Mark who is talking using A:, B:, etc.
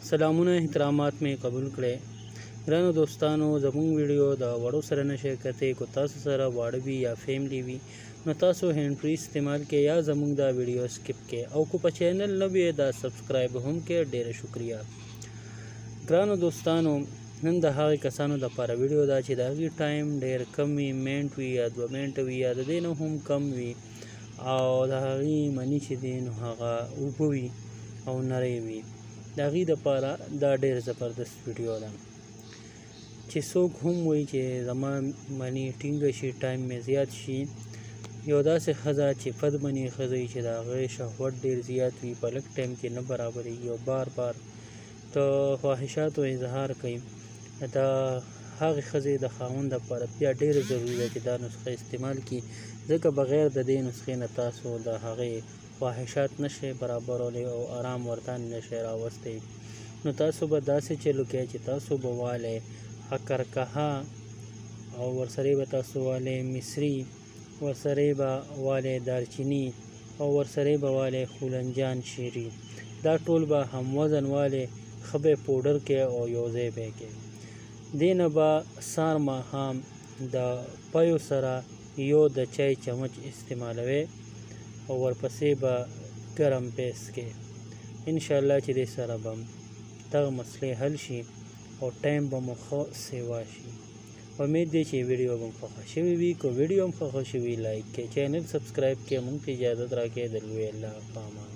A: سلامونه احترامات مې قبول کړئ. ګرانو دوستانو، زموږ ویډیو د وړو سره نشئ کتی. کو تاسو سره واړه وي یا فیملی وي، نو تاسو هینډ فری استعمال کې یا زموږ دا ویډیو سکپ کې، او کو په چینل نه وي دا سبسکرایب هم کې. ډیره شکریه. ګرانو دوستانو، نن د هغې کسانو دپاره ویډیو ده چې د هغې ټایم ډیر کم وي، منټ وي یا 2 منټه وي یا د دې نه هم کم وي، او د هغې مني چې دی نو هغه اوبه وي او نری وي. د هغې دپاره دا ډیر زبردست ویډیو ده چې څوک هم وایي چې زما مني ټینګه شي، ټایم مې زیات شي. یو داسې ښځه چې فد مني ښځه وي چې د هغې شهوت ډیر زیات وي، په لږ ټایم کې نه برابرېږي او بار بار د خواهشاتو اظهار کوي، د هغې ښځې د خاوند دپاره بیا ډېره ضروري ده چې دا نسخه استعمال کړي، ځکه بغیر د دې نسخې نه تاسو د هغې خواهشات نشئ برابرولی او آرام ورته نشئ راوستی. نو تاسو به داسې چلو کوئ چې تاسو به والی اکرکها، او ورسره به تاسو والی مصری، ورسره به والی دارچینی، او ورسره به والی خولنجان شیری. دا ټول به هم وزن والی، ښه به پوډر کې او یو ځای به یې کې. دې نه به سهار ماښام د پیو سره یو د چای چمچ استعمالوي او ورپسې به ګرم پیس کې. انشاءالله چې دې سره به دغه مسلې حل شي او ټایم به مو ښه سیوا شي. امید دی چې ویډیو به مو خوښه شوې وي. که ویډیو هم خوښه شوي لایک کړئ، چینل سبسکرایب کړئ، موږ ته اجازت راکړئ. د لوی الله په امان.